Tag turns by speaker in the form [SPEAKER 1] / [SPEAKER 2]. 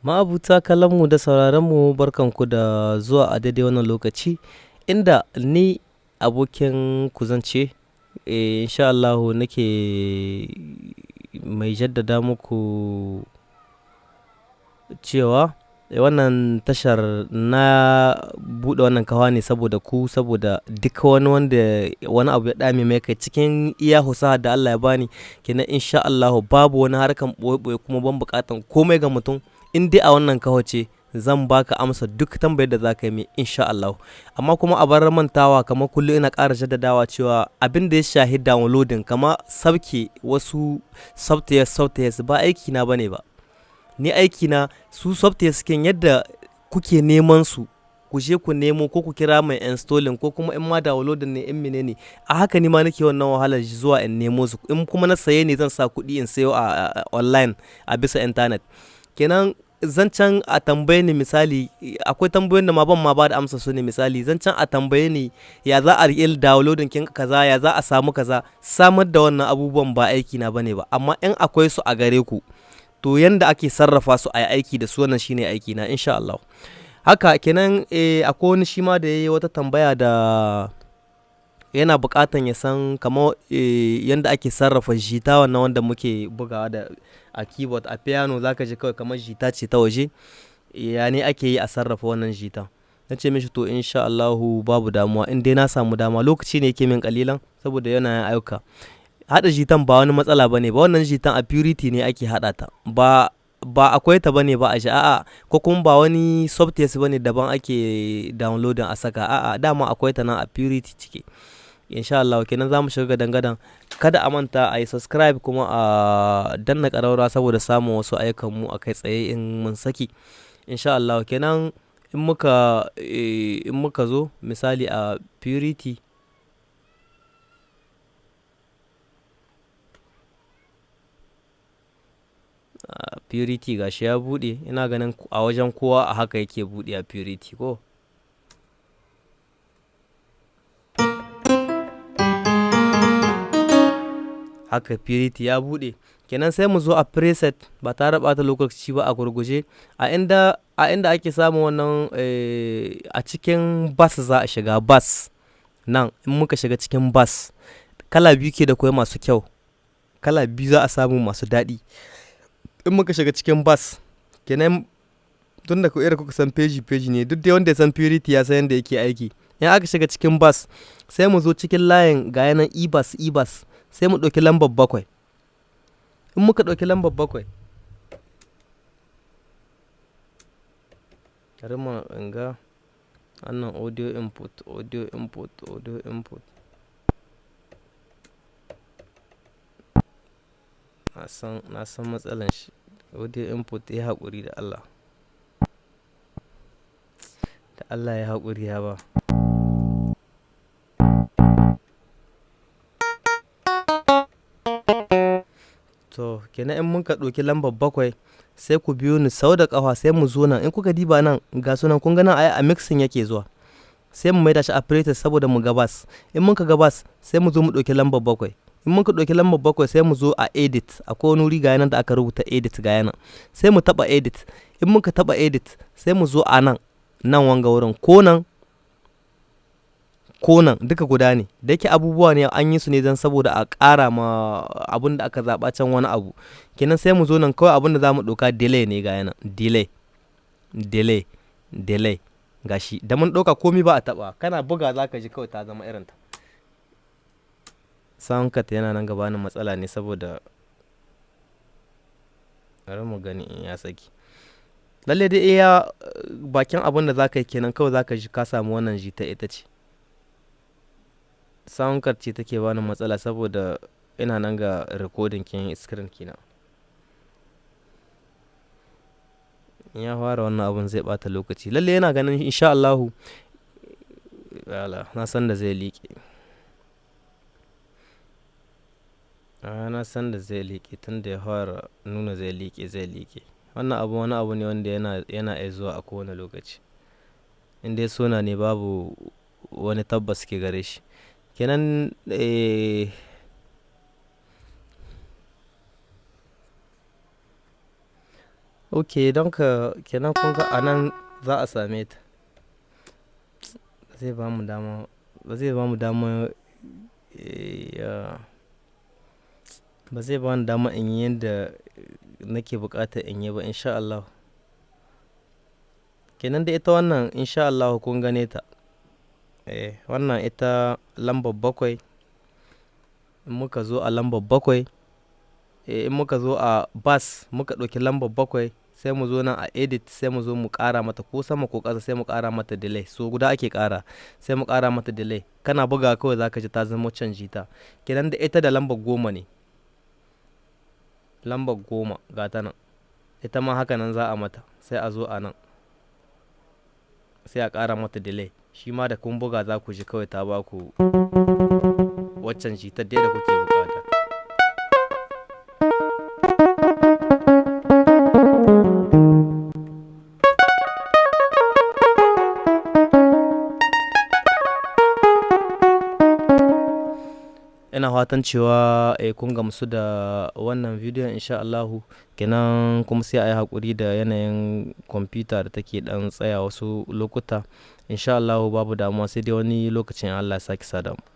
[SPEAKER 1] Ma'abuta kallonmu da sauraronmu, barkanku da zuwa a daidai wannan lokaci inda ni abokin ku zance insha Allahu nake mai jaddada muku cewa wannan tashar na buɗe wannan kawa ne saboda ku, saboda duk wani wanda wani abu ya ɗame mai kai cikin iya husaha da Allah ya bani. Kenan insha Allahu babu wani harkan ɓoye-ɓoye, kuma ban buƙatan komai ga mutum. In dai a wannan kawa ce, zan baka amsa duk tambayar da za ka yi min insha Allahu. Amma kuma a bar mantawa, kamar kullum ina ƙara jaddadawa cewa abin da ya shahi downloading, kama sabke wasu softwares, ba aiki na bane ba. Ni aiki na su softwares kin yadda kuke neman su, ku je ku nemo ko ku kira mai installing, ko kuma in ma downloading ne, in menene a haka, ni ma nake wannan wahalar zuwa in nemo su. In kuma na saye ne, zan sa kuɗi in sayo a online, a bisa internet. Kenan zancen a tambaye ni, misali, akwai tambayoyin da ma ban ma ba da amsa su ne. Misali, zancen a tambaye ni ya za a yi downloading kin kaza, ya za a samu kaza, samar da wannan abubuwan ba aiki na bane ba. Amma in akwai su a gare ku, to yanda ake sarrafa su a yi aiki da su, wannan shine aiki na insha Allah. Haka kenan akwai wani shi ma da yayi wata tambaya da yana buƙatan ya san kamar yanda ake sarrafa jita, wannan wanda muke bugawa da a keyboard, a piano, zaka ji kawai kamar jita ce ta waje. Ya ne ake yi a sarrafa wannan jita? Na ce mishi to, insha Allahu babu damuwa, in dai na samu dama. Lokaci ne yake min kalilan saboda yana yin ayyuka. Haɗa jitan ba wani matsala bane ba. Wannan jitan a Purity ne ake haɗa ta, ba akwai ta bane ba a shi, a'a, ko kuma ba wani software bane daban ake downloading a saka, a'a, dama akwai ta nan a Purity ciki insha Allah. Kenan za mu shiga gadan-gadan. Kada a manta a yi subscribe kuma a danna ƙararrawa saboda samun wasu ayyukan mu a kai tsaye in mun saki insha Allah. Kenan in muka zo misali a Purity, Purity gashi ya buɗe. Ina ganin a wajen kowa a haka yake buɗe a Purity ko. Haka Purity ya buɗe. Kenan sai mu zo a preset ba tare da ɓata lokaci ba, a gurguje a inda ake samun wannan a cikin bass, za a shiga bass nan. In muka shiga cikin bass, kala biyu ke da kwai masu kyau, kala biyu za a samu masu daɗi. In muka shiga cikin bass, kenan tun da irin kuka san peji peji ne, duk dai wanda ya san Purity ya san yadda yake aiki. In aka shiga cikin bass, sai mu zo cikin layin, ga yanan E-bass, E-bass, sai mu ɗauki lambar 7. In muka ɗauki lambar 7, bari mu in ga wannan audio input, audio input, audio input. Na san matsalan shi audio input. Ya haƙuri da Allah, da Allah ya haƙuri ya ba. To, kenan in muka ɗauki lambar 7, sai ku biyo ni sau da ƙafa. Sai mu zo nan, in kuka diba nan, ga sunan, kun ga nan ai a mixing yake zuwa. Sai mu maida shi a preset saboda mu ga bass. In muka ga bass, sai mu zo mu ɗauki lambar 7. In muka ɗauki lambar 7, sai mu zo a edit. Akwai wani wuri ga yanan da aka rubuta edit, ga yanan, sai mu taɓa edit. In muka taɓa edit, sai mu zo a nan, nan wanga wurin, ko nan ko nan, duka guda ne. Da yake abubuwa ne an yi su ne don saboda a ƙara ma abun da aka zaɓa can wani abu. Kenan sai mu zo nan, kawai abun da za mu ɗauka delay ne. Ga yanan delay, delay, delay, gashi. Da mun ɗauka, komi ba a taɓa, kana buga za ka ji kawai ta zama irin ta. Sound card yana nan gabanin matsala ne, saboda bari mu gani in ya saki. Lalle dai iya bakin abun da za ka yi kenan, kawai za ka ji ka samu wannan jita. Ita ce sound card ce take bani matsala saboda ina nan ga recording kin screen kina. In ya fara wannan abun zai bata lokaci. Lalle yana ganin insha Allahu na san da zai liƙe. Na san da zai liƙe, tun da ya fara nuna zai liƙe, zai liƙe. Wannan abu wani abu ne wanda yana iya zuwa a kowane lokaci. In dai sona ne, babu wani tabbas ke gare shi. Kenan Ok, don ka kenan kun ga a nan za a same ta. Zai ba mu dama, ba zai ba mu dama, ba zai ba ni dama in yi yadda nake buƙata in yi ba, insha Allah. Kenan da ita wannan, insha Allah, kun gane ta. Eh, wannan ita lambar 7. In muka zo a lambar 7, in muka zo a bass, muka ɗauki lambar 7, sai mu zo nan a edit, sai mu zo mu ƙara mata ko sama ko ƙasa, sai mu ƙara mata delay. So guda ake ƙara, sai mu ƙara mata delay. Kana buga kawai za ka ji ta zama can jita. Kenan da ita da lambar 10 ne. Lambar 10 ga ta nan. Ita ma haka nan za a mata, sai a zo a nan, sai a ƙara mata delay. Shi ma da kun buga za ku ji kawai ta ba ku waccan jitar dai da kuke buƙata. Ina fatan cewa kun gamsu da wannan bidiyon, insha Allahu. Kenan kuma sai a yi haƙuri da yanayin kwamfuta da take ɗan tsaya wasu lokuta. Insha Allahu babu damuwa, sai dai wani lokacin Allah ya sake sada mu.